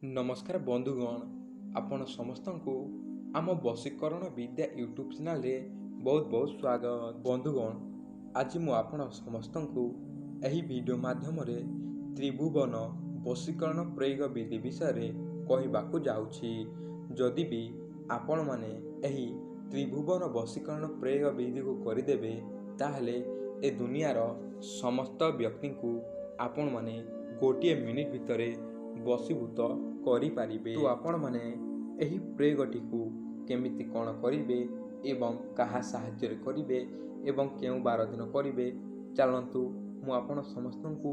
ନମସ୍କାର ବନ୍ଧୁଗଣ, ଆପଣ ସମସ୍ତଙ୍କୁ ଆମ ବଶୀକରଣ ବିଦ୍ୟା ୟୁଟ୍ୟୁବ୍ ଚ୍ୟାନେଲରେ ବହୁତ ବହୁତ ସ୍ୱାଗତ। ବନ୍ଧୁଗଣ, ଆଜି ମୁଁ ଆପଣ ସମସ୍ତଙ୍କୁ ଏହି ଭିଡ଼ିଓ ମାଧ୍ୟମରେ ତ୍ରିଭୁବନ ବଶୀକରଣ ପ୍ରୟୋଗ ବିଧି ବିଷୟରେ କହିବାକୁ ଯାଉଛି। ଯଦି ବି ଆପଣମାନେ ଏହି ତ୍ରିଭୁବନ ବଶୀକରଣ ପ୍ରୟୋଗ ବିଧିକୁ କରିଦେବେ, ତାହେଲେ ଏ ଦୁନିଆର ସମସ୍ତ ବ୍ୟକ୍ତିଙ୍କୁ ଆପଣମାନେ ଗୋଟିଏ ମିନିଟ୍ ଭିତରେ ବଶୀଭୂତ କରିପାରିବେ। ତ ଆପଣମାନେ ଏହି ପ୍ରୟୋଗଟିକୁ କେମିତି କ'ଣ କରିବେ ଏବଂ କାହା ସାହାଯ୍ୟରେ କରିବେ ଏବଂ କେଉଁ ବାର ଦିନ କରିବେ, ଚାଲନ୍ତୁ ମୁଁ ଆପଣ ସମସ୍ତଙ୍କୁ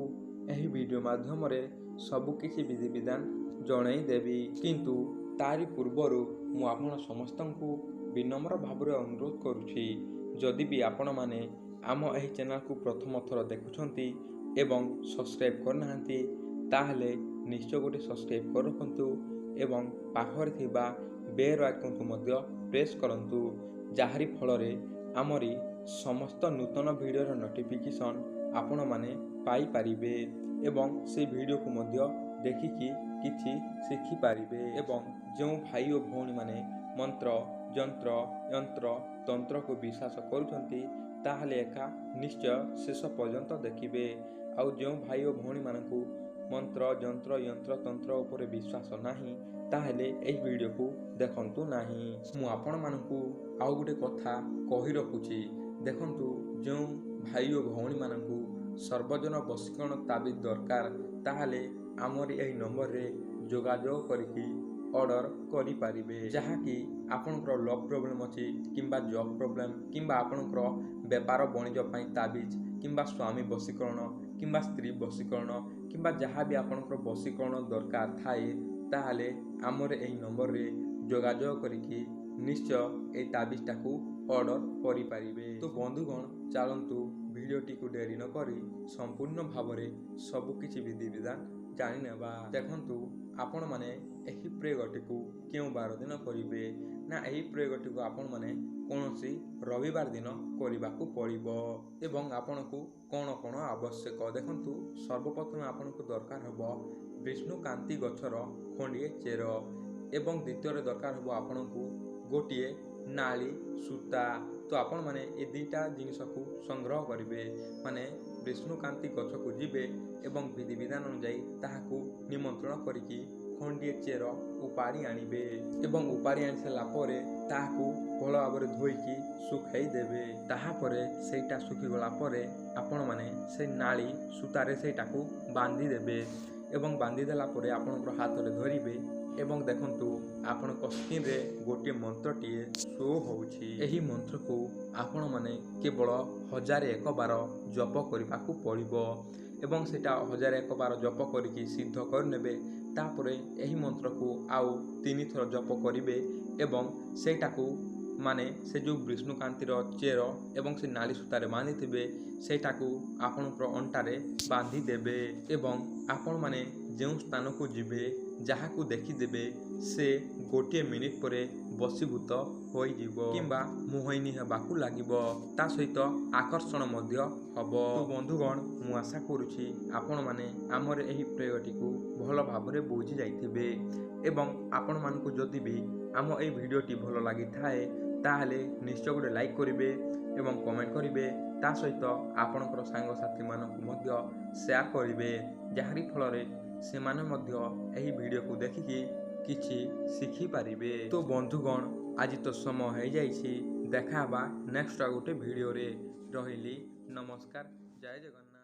ଏହି ଭିଡ଼ିଓ ମାଧ୍ୟମରେ ସବୁକିଛି ବିଧିବିଧାନ ଜଣାଇ ଦେବି। କିନ୍ତୁ ତାରି ପୂର୍ବରୁ ମୁଁ ଆପଣ ସମସ୍ତଙ୍କୁ ବିନମ୍ର ଭାବରେ ଅନୁରୋଧ କରୁଛି, ଯଦି ବି ଆପଣମାନେ ଆମ ଏହି ଚ୍ୟାନେଲକୁ ପ୍ରଥମ ଥର ଦେଖୁଛନ୍ତି ଏବଂ ସବସ୍କ୍ରାଇବ୍ କରିନାହାନ୍ତି, ତାହେଲେ ନିଶ୍ଚୟ ଗୋଟେ ସବସ୍କ୍ରାଇବ୍ କରି ରଖନ୍ତୁ ଏବଂ ପାଖରେ ଥିବା ବେଲ୍ ଆଇକନ୍କୁ ମଧ୍ୟ ପ୍ରେସ୍ କରନ୍ତୁ, ଯାହାରି ଫଳରେ ଆମରି ସମସ୍ତ ନୂତନ ଭିଡ଼ିଓର ନୋଟିଫିକେସନ୍ ଆପଣମାନେ ପାଇପାରିବେ ଏବଂ ସେ ଭିଡ଼ିଓକୁ ମଧ୍ୟ ଦେଖିକି କିଛି ଶିଖିପାରିବେ। ଏବଂ ଯେଉଁ ଭାଇ ଓ ଭଉଣୀମାନେ ମନ୍ତ୍ର, ଯନ୍ତ୍ର, ଯନ୍ତ୍ର, ତନ୍ତ୍ରକୁ ବିଶ୍ୱାସ କରୁଛନ୍ତି, ତାହେଲେ ଏକା ନିଶ୍ଚୟ ଶେଷ ପର୍ଯ୍ୟନ୍ତ ଦେଖିବେ। ଆଉ ଯେଉଁ ଭାଇ ଓ ଭଉଣୀମାନଙ୍କୁ ମନ୍ତ୍ର, ଯନ୍ତ୍ର, ଯନ୍ତ୍ର, ତନ୍ତ୍ର ଉପରେ ବିଶ୍ୱାସ ନାହିଁ, ତାହେଲେ ଏହି ଭିଡ଼ିଓକୁ ଦେଖନ୍ତୁ ନାହିଁ। ମୁଁ ଆପଣମାନଙ୍କୁ ଆଉ ଗୋଟେ କଥା କହି ରଖୁଛି। ଦେଖନ୍ତୁ, ଯେଉଁ ଭାଇ ଓ ଭଉଣୀମାନଙ୍କୁ ସର୍ବଜନ ବଶୀକରଣ ତାବିଜ ଦରକାର, ତାହେଲେ ଆମରି ଏହି ନମ୍ବରରେ ଯୋଗାଯୋଗ କରିକି ଅର୍ଡ଼ର କରିପାରିବେ। ଯାହାକି ଆପଣଙ୍କର ଲଭ୍ ପ୍ରୋବ୍ଲେମ୍ ଅଛି କିମ୍ବା ଜବ୍ ପ୍ରୋବ୍ଲେମ୍ କିମ୍ବା ଆପଣଙ୍କର ବେପାର ବଣିଜ ପାଇଁ ତାବିଜ କିମ୍ବା ସ୍ୱାମୀ ବଶୀକରଣ କିମ୍ବା ସ୍ତ୍ରୀ ବଶୀକରଣ କିମ୍ବା ଯାହା ବି ଆପଣଙ୍କର ବଶୀକରଣ ଦରକାର ଥାଏ, ତାହେଲେ ଆମର ଏହି ନମ୍ବରରେ ଯୋଗାଯୋଗ କରିକି ନିଶ୍ଚୟ ଏଇ ତାବିଜଟାକୁ ଅର୍ଡ଼ର କରିପାରିବେ। ତ ବନ୍ଧୁଗଣ, ଚାଲନ୍ତୁ ଭିଡ଼ିଓଟିକୁ ଡେରି ନକରି ସମ୍ପୂର୍ଣ୍ଣ ଭାବରେ ସବୁକିଛି ବିଧିବିଧାନ ଜାଣିନେବା। ଦେଖନ୍ତୁ, ଆପଣମାନେ ଏହି ପ୍ରୟୋଗଟିକୁ କେଉଁ ବାର ଦିନ କରିବେ ନା, ଏହି ପ୍ରୟୋଗଟିକୁ ଆପଣମାନେ କୌଣସି ରବିବାର ଦିନ କରିବାକୁ ପଡ଼ିବ। ଏବଂ ଆପଣଙ୍କୁ କ'ଣ କ'ଣ ଆବଶ୍ୟକ? ଦେଖନ୍ତୁ, ସର୍ବପ୍ରଥମେ ଆପଣଙ୍କୁ ଦରକାର ହେବ ବିଷ୍ଣୁକାନ୍ତି ଗଛର ଖଣ୍ଡିଏ ଚେର ଏବଂ ଦ୍ୱିତୀୟରେ ଦରକାର ହେବ ଆପଣଙ୍କୁ ଗୋଟିଏ ନାଳି ସୂତା। ତ ଆପଣମାନେ ଏ ଦୁଇଟା ଜିନିଷକୁ ସଂଗ୍ରହ କରିବେ, ମାନେ ବିଷ୍ଣୁକାନ୍ତି ଗଛକୁ ଯିବେ ଏବଂ ବିଧିବିଧାନ ଅନୁଯାୟୀ ତାହାକୁ ନିମନ୍ତ୍ରଣ କରିକି ଖଣ୍ଡିଏ ଚେର ଉପାଡ଼ି ଆଣିବେ ଏବଂ ଉପାଡ଼ି ଆଣି ସାରିଲା ପରେ ତାହାକୁ ଭଲ ଭାବରେ ଧୋଇକି ଶୁଖାଇ ଦେବେ। ତାହାପରେ ସେଇଟା ଶୁଖିଗଲା ପରେ ଆପଣମାନେ ସେ ନାଳି ସୂତାରେ ସେଇଟାକୁ ବାନ୍ଧି ଦେବେ ଏବଂ ବାନ୍ଧି ଦେଲା ପରେ ଆପଣଙ୍କର ହାତରେ ଧରିବେ ଏବଂ ଦେଖନ୍ତୁ, ଆପଣଙ୍କ ସ୍କ୍ରିନ୍ରେ ଗୋଟିଏ ମନ୍ତ୍ରଟିଏ ଶୋ ହେଉଛି। ଏହି ମନ୍ତ୍ରକୁ ଆପଣମାନେ କେବଳ 1001 ବାର ଜପ କରିବାକୁ ପଡ଼ିବ ଏବଂ ସେଇଟା 1001 ବାର ଜପ କରିକି ସିଦ୍ଧ କରିନେବେ। ତାପରେ ଏହି ମନ୍ତ୍ରକୁ ଆଉ 3 ଥର ଜପ କରିବେ ଏବଂ ସେଇଟାକୁ, ମାନେ ସେ ଯେଉଁ ବିଷ୍ଣୁକାନ୍ତିର ଚେର ଏବଂ ସେ ନାଳି ସୂତାରେ ବାନ୍ଧିଥିବେ, ସେଇଟାକୁ ଆପଣଙ୍କର ଅଣ୍ଟାରେ ବାନ୍ଧି ଦେବେ ଏବଂ ଆପଣମାନେ ଯେଉଁ ସ୍ଥାନକୁ ଯିବେ, ଯାହାକୁ ଦେଖିଦେବେ, ସେ ଗୋଟିଏ ମିନିଟ୍ ପରେ ବଶୀଭୂତ ହୋଇଯିବ କିମ୍ବା ମୋହିନୀ ହେବାକୁ ଲାଗିବ, ତା ସହିତ ଆକର୍ଷଣ ମଧ୍ୟ ହେବ। ତ ବନ୍ଧୁଗଣ, ମୁଁ ଆଶା କରୁଛି ଆପଣମାନେ ଆମର ଏହି ପ୍ରୟୋଗଟିକୁ ଭଲ ଭାବରେ ବୁଝି ଯାଇଥିବେ ଏବଂ ଆପଣମାନଙ୍କୁ ଯଦି ବି ଆମ ଏହି ଭିଡ଼ିଓଟି ଭଲ ଲାଗିଥାଏ, ତାହେଲେ ନିଶ୍ଚୟ ଗୋଟେ ଲାଇକ୍ କରିବେ ଏବଂ କମେଣ୍ଟ କରିବେ। ତା ସହିତ ଆପଣଙ୍କର ସାଙ୍ଗସାଥିମାନଙ୍କୁ ମଧ୍ୟ ସେୟାର କରିବେ, ଯାହାରି ଫଳରେ ସେମାନେ ମଧ୍ୟ ଏହି ଭିଡ଼ିଓକୁ ଦେଖିକି କିଛି ଶିଖିପାରିବେ। ତ ବନ୍ଧୁଗଣ, ଆଜି ତ ସମୟ ହେଇଯାଇଛି। ଦେଖା ହେବା ନେକ୍ସଟ ଆଉ ଗୋଟେ ଭିଡ଼ିଓରେ। ରହିଲି, ନମସ୍କାର, ଜୟ ଜଗନ୍ନାଥ।